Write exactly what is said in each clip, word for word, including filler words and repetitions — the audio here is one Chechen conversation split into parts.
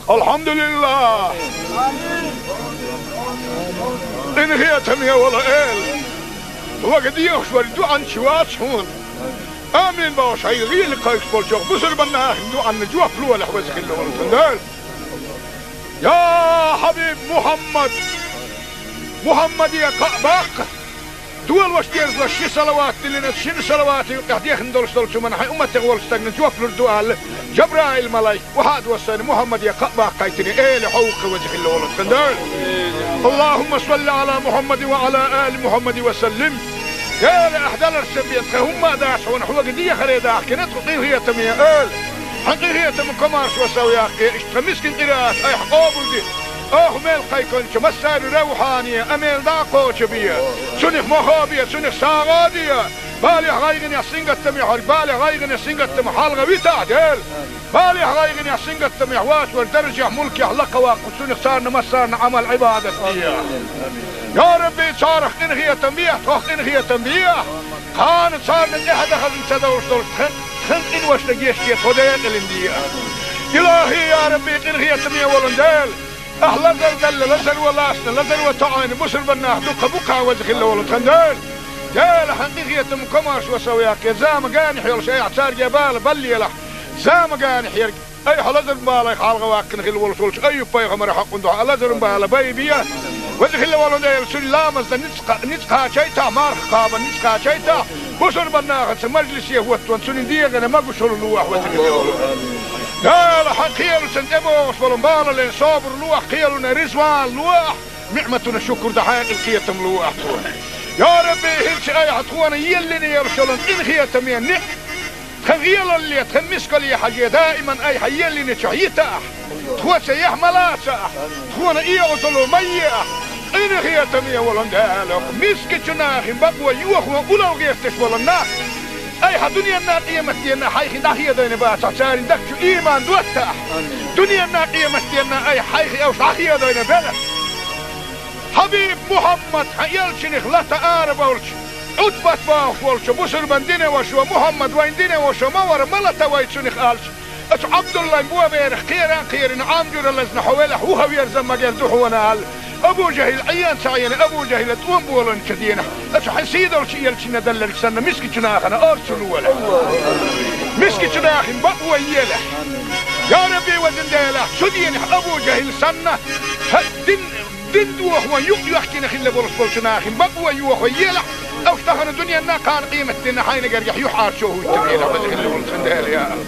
Алхьамдулиллах! Къинхетаме вола Эла! Хьога дехаш вар дуӀанча вац хьона. Амин бохуш, хьайн гӀийла кхайкхаш болчох бусурбаннахин дуӀанна жоп лолахь, веза хилла волу тхан Дела. Я Хьабиб Мухьаммад! Мухьаммаде кхаъ баккха! Долуш дезалаш ши салават диллина, шина салавата юкъехь дехна долуш долчу хӀуманна хьайн умматех волчу стагна жоп лур ду аьлла, Жабраил-малайк охьа а доссийна, Мухьаммаде кхаъ баккхийтина, Эла, хьо ву-кх, веза хилла волу тхан Дела. Аллахумма салли Ӏала Мухьаммадин ва Ӏала али Мухьаммадин ва саллим. Эла, ахь даларца бен тхан хӀумма а дац хьуна, хьоьга дехаре дахкина тхо, къинхетаме Эла. Хьан къинхетам, комаьршо сов яккхий, иштта тхан мискин къираат айхьа къобалде. Оха мел кхайкхинчу массаьрна равхьане а мел дӀа а кхочу бе. Цунах мохо бе, цунах сагӀа а де. Балехь, гӀайгӀанехь, сингаттамехь верг балех, гӀайгӀанех, сингаттамах хьалха витахь, Дела. Балехь, гӀайгӀанехь, сингаттамехь воцург даржехь, мулкехь лакхаваккха, цунах царна массарна Ӏамал-Ӏибадат де. Я Рабби, царах къинхетам бехьа, тхох къинхетам бехьа. Кхана царна тӀаьхьа дан хазна ца довш долчу тхан, тхан къиношна гечде, тхо декъалина де. Илахи, я Рабби, къинхетаме волу Дела! Ахь лазар далла, лазаро лаьцна, лазаро тоьӀна, бусурбаннах дуккха а бу-кх, веза хилла волу тхан Дела. Дела, хьан къинхетам, комаьршо сов яккхий, зама генахь йолуш айхьа цаьрга бала баллалахь. Зама генахь ерг айхьа лазаран балех хьалха ваьккхина хилла волуш волчу Айюб-пайхамаран хьакъан дуьхьа лазаран бала байбе. Веза хилла волу Дела, цуьнан ламазна ницкъ, ницкъ кхачийтахь, марха кхабарна ницкъ кхачийтахь, бусурбаннахаца мажлисе хӀоттаван, цуьнан дегӀана могушалла лолахь, веза хилла волу Дела. Хьан кхелашна тӀебогӀуш болу балале собар лолахь, кхелана резаван лолахь, ниӀматана шукур дан хьекъал, кхетам лолахь тхуна. Я Рабби, хӀинца айхьа тхуна еллина йолуш йолу къинхетаме ниӀ тхан гӀелалле, тхан мискалле хьажий, даиман айхьа еллинчохь йитахь, тхоца яхь ма лацахь, тхуна оьгӀазло ма еахь, къинхетаме волу Дела, мискачу нахана бакъо йохо улло гӀерташ болу нах, айхьа дуьненна, къематденна хьайх дӀахедийна бацахь, церан дагчу ийман доттахь, дуьненна, къематденна айхьа хьайх уьш дӀахедийна белахь. Хьабиб Мухьаммад, хьан элчанах лата ара болчу, Ӏутбат бохуш волчу бусурбан динан вашас: «Мухьаммад вайн динан ваша ма вара, ма лата вай цунах», — аьлча, оцу Ӏабдуллайн боберах кхера а кхерина, Ӏам жуьра лазна хьо велахь, вуха верза магар ду хьуна аьлла, Абу ЖахӀил Ӏен ца Ӏийна, Абу ЖахӀила тӀом боланчу дийнахь, оцу хьан сийдолчу элчанна делларг санна, мискачу нахана орцу лолахь. Мискачу нахана бакъо елахь. Я Рабби, везан Дела, цу дийнахь Абу ЖахӀил санна, хӀара дин Дин дохо юкъ йоьхкина хилла болуш болчу нахана бакъо йохо елахь, уьш тахана дуьненна, кхана къематденна хьайна гергахь юьхьӀаьржо хӀуттур елахь, веза хилла волу тхан Дела, я Аллах.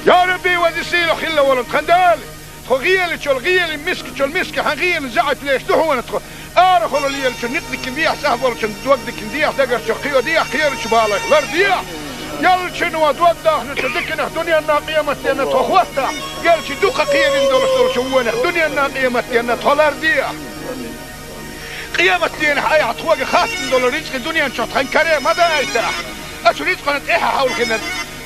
Я Рабби, веза-сийлахь хилла волу тхан Дела! Тхо гӀелачул гӀела, мискачул миска хьан гӀелан заьӀап леш ду хьуна тхо. Арахула лелачун никъ дикина дехьа, цӀахь болчун дог дикина дехьа, дагарчух кхийо дехьа, кхерачу балех лардехьа. Элчано дог дахначу диканах дуьненна, къематденна тхо хӀоттахь, элча дукха кхерина долуш долчу вонах дуьненна, къематденна тхо лардехьа. Къематденахь айхьа тхоьга хаттам долу рицкъа дуьнен чохь тхан каре ма дайтахь. Оцу рицкъана тӀаьхьа хьовлхина,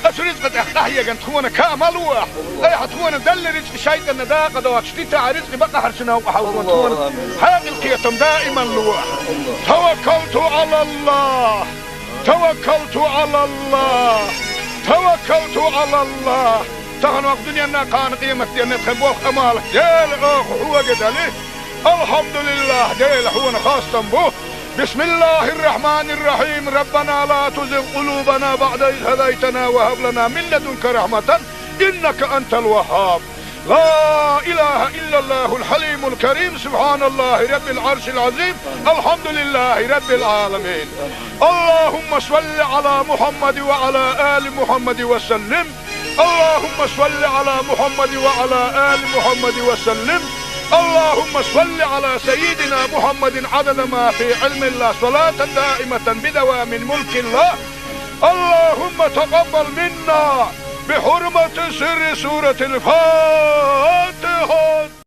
оцу рицкъа тӀехь къахьеган тхуна каа ма лолахь. Айхьа тхуна делла рицкъа шайтӀанна дакъа доцуш дитахь, рицкъа бакъахьарчу новкъа хьовлхо тхуна хьекъал, кхетам даиман лолахь. Таваккалту Ӏалаллах! Таваккалту Ӏалаллах! Таваккалту Ӏалаллах! Тахана ваха дуьненна, кхана къематденна тхан болх, Ӏамал, Дела, оха хьоьга дали. Алхьамдулиллах, Дела, хьуна хастам бу. Бисмиллахир-рахманир-рахим. Раббана ла тузигъ къулубана баъда из хӀадайтана ва хӀаб лана мин ладунка рахьматан, иннака антал ваххаб. لا إله إلا الله الحليم الكريم، سبحان الله رب العرش العظيم، الحمد لله رب العالمين. اللهم صل على محمد وعلى آل محمد وسلم. اللهم صل على محمد وعلى آل محمد وسلم. اللهم صل على سيدنا محمد عدد ما في علم الله، صلاة دائمة بدوام ملك الله. اللهم تقبل منا بحرمة سر سورة الفاتحة.